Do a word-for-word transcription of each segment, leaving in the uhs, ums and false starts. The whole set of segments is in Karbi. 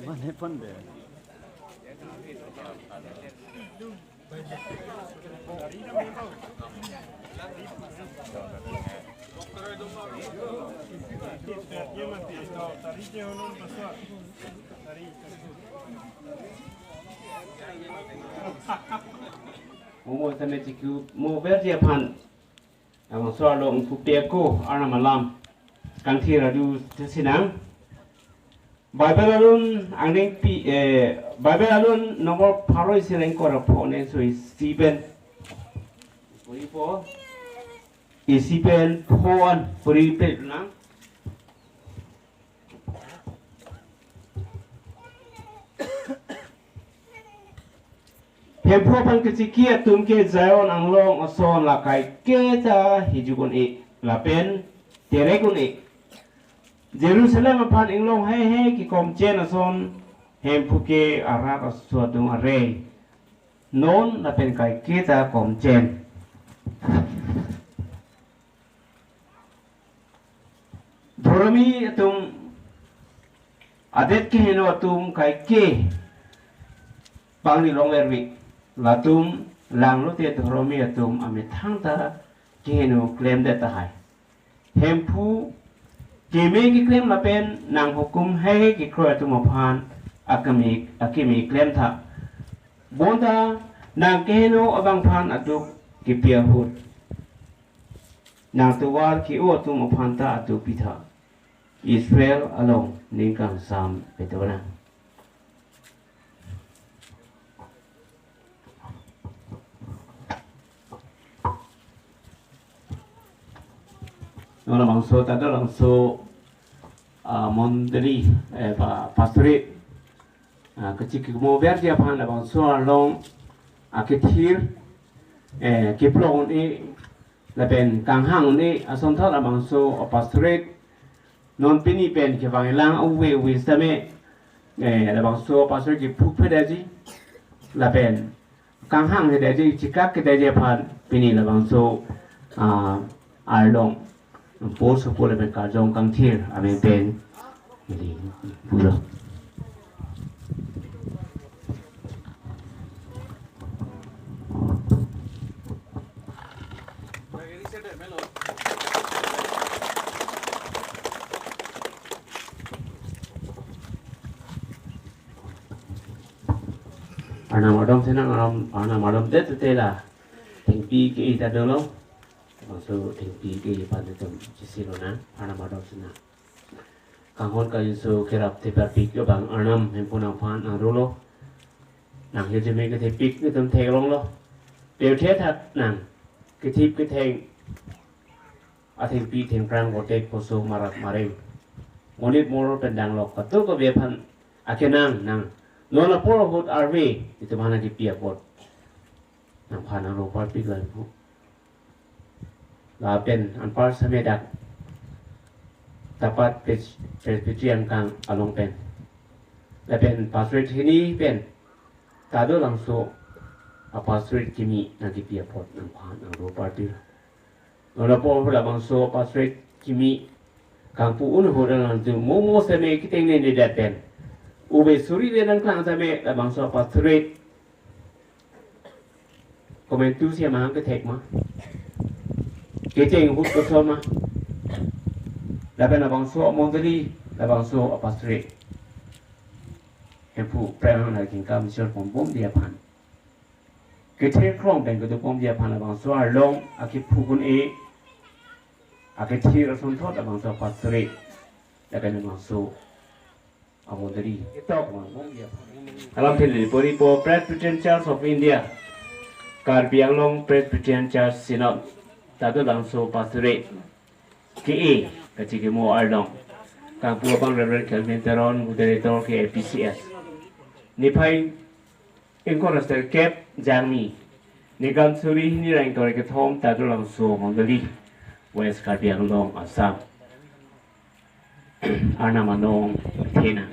Mane pon de. Mo mo tame chiku mo ver dia phan. Ang so along pupe ko Arnam alam kangthir adu sinang. Bible alun angdeng pi, eh, Bible alun nombor pharo isi reng kor pho ne so isi pen. Puri po. Isi pen pho an puri pe nang. Hemphu aphan kachiki atum ke Zion anglong ason la kaike ta hijukun-e lapen terekun-e. Jerusalem aphan inglong heihei kekomchen ason Hemphu ke arat aso adung arei. Non lapen kaike ta komchen. Dhoromi atum adet keheno atum kaike bangni longvervi. Latum langlote dhoromi atum amethang ta keheno klemdet tahai. Hemphu keme keklem lapen nanghukum heihei kekroi atum aphan akeme akeme klem tha. Bonta nangkeheno abangphan aduk kepi ahut nangtovar ke-o atum aphan ta aduk pitha. Israel along ning kangsam petonang. Nona bangso tado bangso, ah, mondoli, eh, pa pastorate, ah, kachiki mo ver dia phan labangso along akethir, eh, keplong un-e lapen kanghang un-e ason thot labangso pastorate non pini pen kevanglang uve uve sitame, eh, labangso pastorate kephu phedaji lapen kanghang hedaji chikak kedaji aphan pini labangso, ah, arlong post po lapen karjong kangthir amen pen. Jadi, pulo. Arnam adom sinang, Arnam, Arnam adom te te te la. Thengpi ke-e ta dolo. Bangso thengpi ke-e aphan itum chesilo nang, Arnam adom sinang. Kanghon kangjinso kerap theparpik abang Arnam Hemphu nangphan nangrolo. Nang hejeme kethepik itum theklonglo. Teothe thak nang kethip ketheng athengpi thengphrang botek poso marat mareng. Monit moror pen danglok katu kave aphan akenang nang. Non apor ahut arve itum aphan kepi apot nangphan nangro parpik lapu. Lapen anpar samedak tapat Pres-, Presbyterian kang along pen. Lapen pastorate hini pen tado langso apastorate kimi nangkepi apot nangphan nangro parpik. Non apor labangso pastorate kimi kangpu un ahut alantu momo seme keteng ne ne dapen. Ube suri le nangklang seme labangso pastorate komentu si amahang kethek ma. Kecheng ahut koson ma. Lapen labangso amondoli, labangso apastorate. Hemphu prang na kingkam sir pombom dia aphan. Kethir krong pen kedo pom dia aphan labangso arlong akephu un-e akethir ason thot labangso apastorate. Lapen labangso amondoli. Itok mang bom dia aphan. Alam pili pori po Presbyterian Church of India, Karbi Anglong Presbyterian Church Synod, tado langso pastorate ke-e kachikimo arlong. Kangpu abang Reverend Kelvin Teron, Moderator ke A P C S. Niphai ingkoi ra sirkep Jangmi. Ningkan suri hini ra ingkoi ra kethom tado langso mondoli West Karbi Anglong, Assam. Arnam anong thena.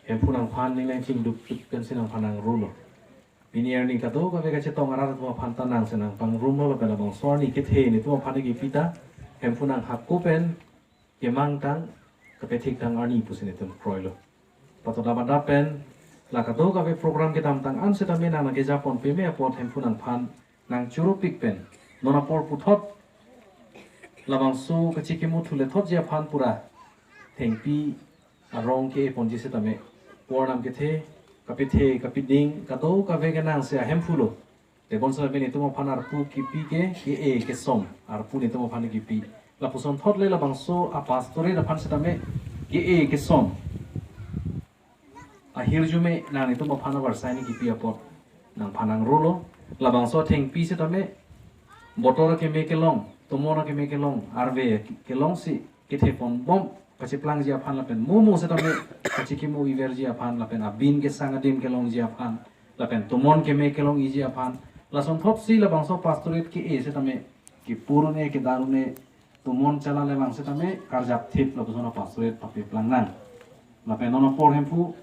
Hemphu nangphan ning nangchingduk pen si nangphan nangrulo. Pini arni kadokave kachetong arat atum aphan ta nangsi nangpangrumlo lapen labangso arni kethe netum aphan kepi ta Hemphu nanghapko pen kemangtang, kapethiktang arni pusi netum kroilo. Patodabada pen la kadokave program kedamtang an setame nang nangkejapon peme apot Hemphu nangphan nangchurupik pen non apor puthot labangso kachikimo thulethotji aphan pura thengpi arong ke-eponji setame, pornam kethe, kapethe kapeding kadokave ke nangsi ahemphulo. Tebonsi lapen netum aphan arpu kipi ke ke-e kesom arpu netum aphan kipi. Lapuson thot le labangso apastorate aphan setame ke-e kesom ahirjume nang netum aphan avarsai ni kipi apot nangphan nangrolo. Labangso thengpi setame botor keme kelong, tomon keme kelong, arve kelongsi ketheponbom kacheplangji aphan lapen momo setame kachikimo iverji aphan lapen abin kesang adim kelongji aphan lapen tomon keme kelong-iji aphan, lason thotsi labangso pastorate ke-e setame kipurune kedarune tomon chala le vang setame karjap thip lapuson apastorate papeplang nang. Lapen non apor Hemphu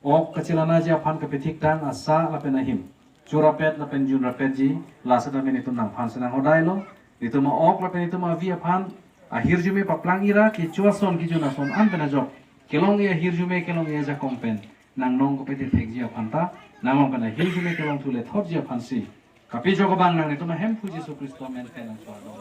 ok kachelanaji aphan kapethiktang asa lapen ahim churapet lapen junrapetji, la setame netum nangphansi nanghodailo. Netum ok lapen netum avi aphan ahirjume paplang ira kecho ason kejun ason an pen ajok kelong-e ahirjume kelong-e ajakong pen nangnong kapethe thekji aphan ta nang along pen ahirjume kelong thulethotji aphansi kapejok abang nang netum aHemphu Jisu Khristo amen pen nangpardon.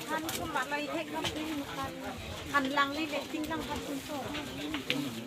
Han ko malai hek na pin han, han lang li le ting lang han.